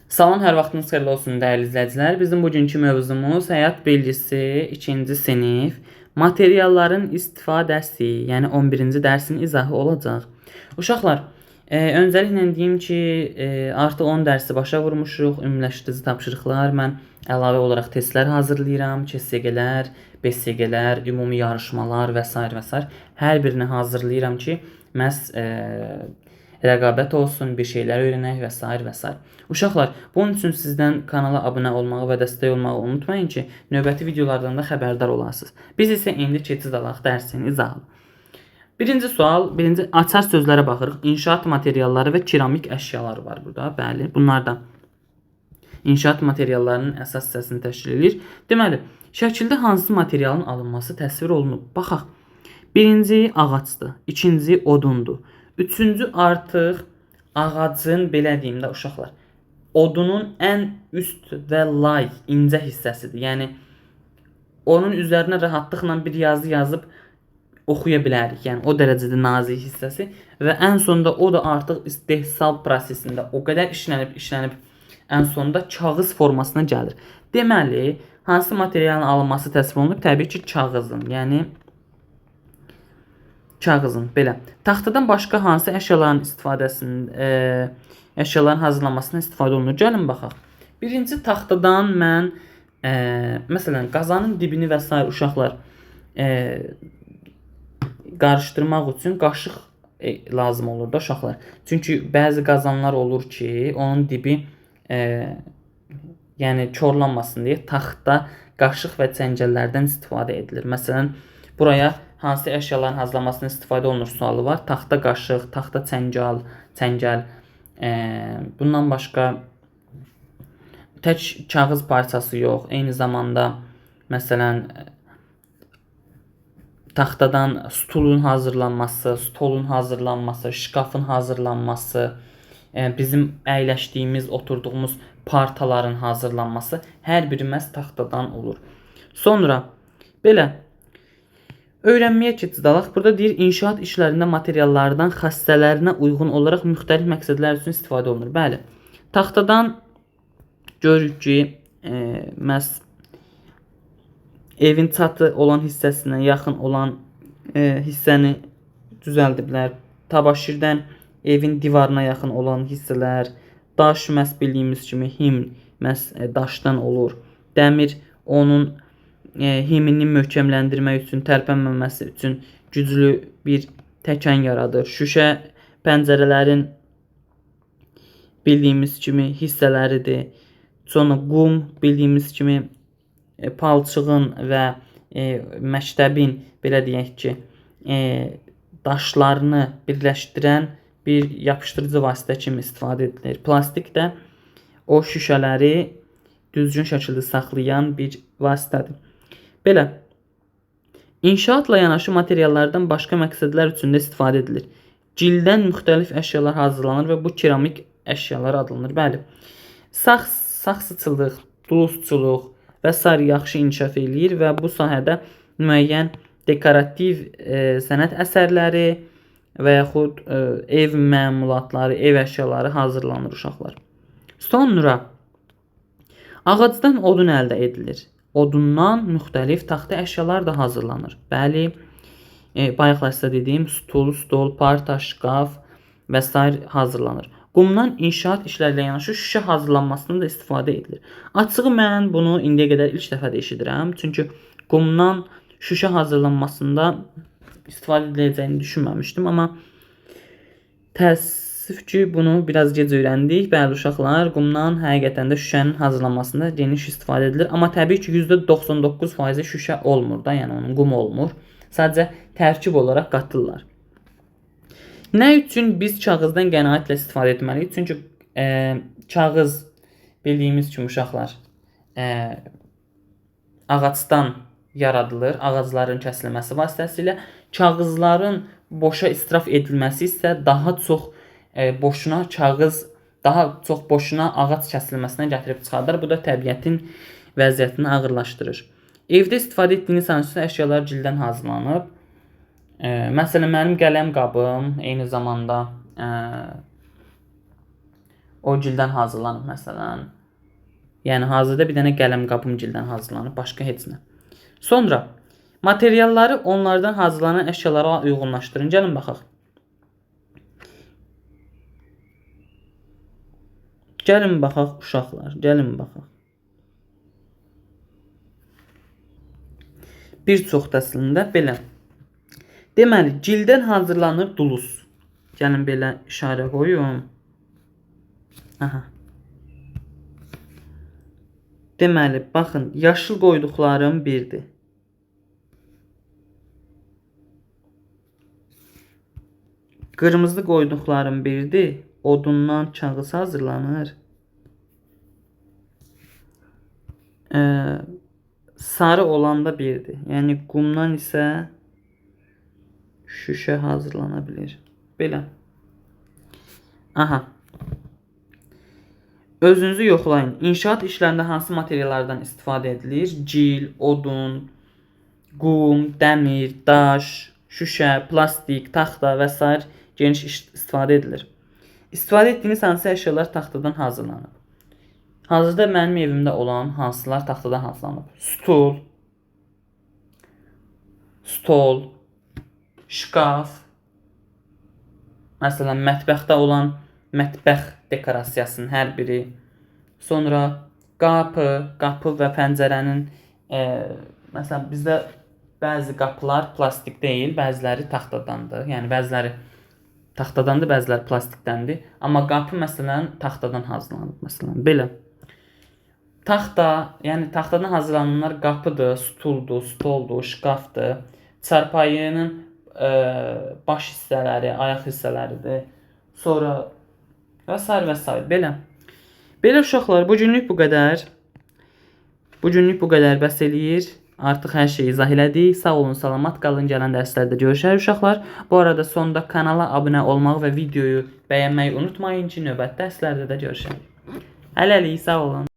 Salam, hər vaxtınız xeyirli olsun dəyərli izləyicilər. Bizim bugünkü mövzumuz həyat bilgisi 2-ci sinif materialların istifadəsi, yəni 11-ci dərsin izahı olacaq. Uşaqlar, öncəliklə deyim ki, artıq 10 dərsi başa vurmuşuq, ümumiləşdirici tapşırıqlar. Mən əlavə olaraq testlər hazırlayıram, KSG-lər, BSG-lər, ümumi yarışmalar və sair və sair. Hər birini hazırlayıram ki, məhz rəqabət olsun, bir şeylər öyrənək və sair və sair. Uşaqlar, bunun üçün sizdən kanala abunə olmağı və dəstək olmağı unutmayın ki, növbəti videolardan da xəbərdar olasınız. Biz isə indi keçid alaq dərsin izahına. Birinci sual, birinci açar sözlərə baxırıq. İnşaat materialları və keramik əşyaları var burada. Bəli, bunlar da inşaat materiallarının əsas hissəsini təşkil edir. Deməli, şəkildə hansı materialın alınması təsvir olunub? Baxaq. Birinci ağacdır, ikinci odundur. Üçüncü artıq ağacın, belə deyim də uşaqlar, odunun ən üst və lay, incə hissəsidir. Yəni onun üzərinə rahatlıqla bir yazı yazıb oxuya bilərik. Yəni o dərəcədə nazik hissəsi və ən sonda o da artıq istehsal prosesində o qədər işlənib, ən sonda kağız formasına gəlir. Deməli, hansı materialın alınması təsvir olunub? Təbii ki, kağızın. Yəni kağızın belə. Taxtadan başqa hansı əşyaların istifadəsinin, əşyaların hazırlanmasına istifadə olunur? Gəlin baxaq. Birinci taxtadan mən məsələn qazanın dibini və sair uşaqlar qarışdırmaq üçün qaşıq lazım olur da uşaqlar. Çünki bəzi qazanlar olur ki, onun dibi yəni korlanmasın deyə taxta qaşıq və çəngəllərdən istifadə edilir. Məsələn, buraya hansı əşyaların hazırlanmasına istifadə olunur sualı var. Taxta qaşıq, taxta çəngəl. Bundan başqa tək kağız parçası yox, eyni zamanda məsələn taxtadan stulun hazırlanması, stolun hazırlanması, şkafın hazırlanması, bizim əyləşdiyimiz, oturduğumuz partaların hazırlanması hər biri məhz taxtadan olur. Sonra belə öyrənməyə keçid alaq. Burada deyir, inşaat işlərində materiallardan xassələrinə uyğun olaraq müxtəlif məqsədlər üçün istifadə olunur. Bəli, taxtadan görürük ki, məhz evin çatı olan hissəsinə yaxın olan hissəni düzəldiblər. Tabaşirdən evin divarına yaxın olan hissələr, daş məhz bildiyimiz kimi him məhz daşdan olur. Dəmir onun himini möhkəmləndirmək üçün, tərpənməməsi üçün güclü bir təkan yaradır. Şüşə pəncərələrin bildiyimiz kimi hissələridir. Sonra qum bildiyimiz kimi palçığın və məktəbin, belə deyək ki, daşlarını birləşdirən bir yapışdırıcı vasitə kimi istifadə edilir. Plastik də o şüşələri düzgün şəkildə saxlayan bir vasitədir. Belə, inşaatla yanaşı materiallardan başqa məqsədlər üçün də istifadə edilir. Cildən müxtəlif əşyalar hazırlanır və bu keramik əşyalar adlanır. Bəli, saxsıçılıq, duluzçuluq və sair yaxşı inkişaf eləyir və bu sahədə müəyyən dekorativ sənət əsərləri və yaxud ev məmulatları, ev əşyaları hazırlanır uşaqlar. Sonra ağacdan odun əldə edilir. Odundan müxtəlif taxta əşyalar da hazırlanır. Bəli, bayaqlar sizə dediyim stul, stol, parta, şkaf və sair hazırlanır. Qumdan inşaat işləri ilə yanaşı şüşə hazırlanmasında da istifadə edilir. Açığı mən bunu indiyə qədər ilk dəfə də eşidirəm. Çünki qumdan şüşə hazırlanmasında istifadə ediləcəyini düşünməmişdim. Amma təəssüf ki, bunu biraz gec öyrəndik. Bəli uşaqlar, qumdan həqiqətən də şüşənin hazırlanmasında geniş istifadə edilir. Amma təbii ki, %99% şüşə olmur da, yəni onun qumu olmur. Sadəcə tərkib olaraq qatırlar. Nə üçün biz kağızdan qənaətlə istifadə etməliyik? Çünki kağız bildiyimiz kimi uşaqlar ağacdan yaradılır, ağacların kəsilməsi vasitəsilə. Kağızların boşa israf edilməsi isə daha çox boşuna kağız, daha çox boşuna ağac kəsilməsinə gətirib çıxardır. Bu da təbiətin vəziyyətini ağırlaşdırır. Evdə istifadə etdiyiniz hansısa əşyalar cildən hazırlanıb. Məsələn, mənim qələm qabım, eyni zamanda O gildən hazırlanıb məsələn. Yəni hazırda bir dənə qələm qabım gildən hazırlanıb, başqa heç nə. Sonra materialları onlardan hazırlanan əşyalara uyğunlaşdırın. Gəlin baxaq. Gəlin baxaq uşaqlar, gəlin baxaq. Bir çox da əslində belə. Deməli, gildən hazırlanır duluz. Gəlin belə işarə qoyum. Aha. Deməli, baxın, yaşıl qoyduqlarım birdir. Qırmızı qoyduqlarım birdir. Odundan kağız hazırlanır. Sarı olan da birdir. Yəni qumdan isə şüşə hazırlana bilir. Belə. Aha. Özünüzü yoxlayın. İnşaat işlərində hansı materiallardan istifadə edilir? Gil, odun, qum, dəmir, daş, şüşə, plastik, taxta və sair geniş istifadə edilir. İstifadə etdiyiniz hansı əşyalar taxtadan hazırlanıb? Hazırda mənim evimdə olan hansılar taxtadan hazırlanıb? Stul, stol, şkaf, məsələn, mətbəxdə olan mətbəx dekorasiyasının hər biri. Sonra qapı, qapı və pəncərənin, məsələn, bizdə bəzi qapılar plastik deyil, bəziləri taxtadandır. Yəni bəziləri taxtadandır, bəziləri plastikdəndir. Amma qapı məsələn taxtadan hazırlanıb, məsələn, belə. Taxta, yəni taxtadan hazırlananlar qapıdır, stuldur, stoldur, şkafdır. Çarpayının baş hissələri, ayaq hissələridir. Sonra və sair və sair. Belə. Belə uşaqlar, bugünlük bu qədər. Bugünlük bu qədər bəs eləyir. Artıq hər şeyi izah elədik. Sağ olun, salamat qalın. Gələn dərslərdə görüşərik uşaqlar. Bu arada sonda kanala abunə olmağı və videoyu bəyənməyi unutmayın ki, növbəti dərslərdə də görüşərik. Hələlik, sağ olun.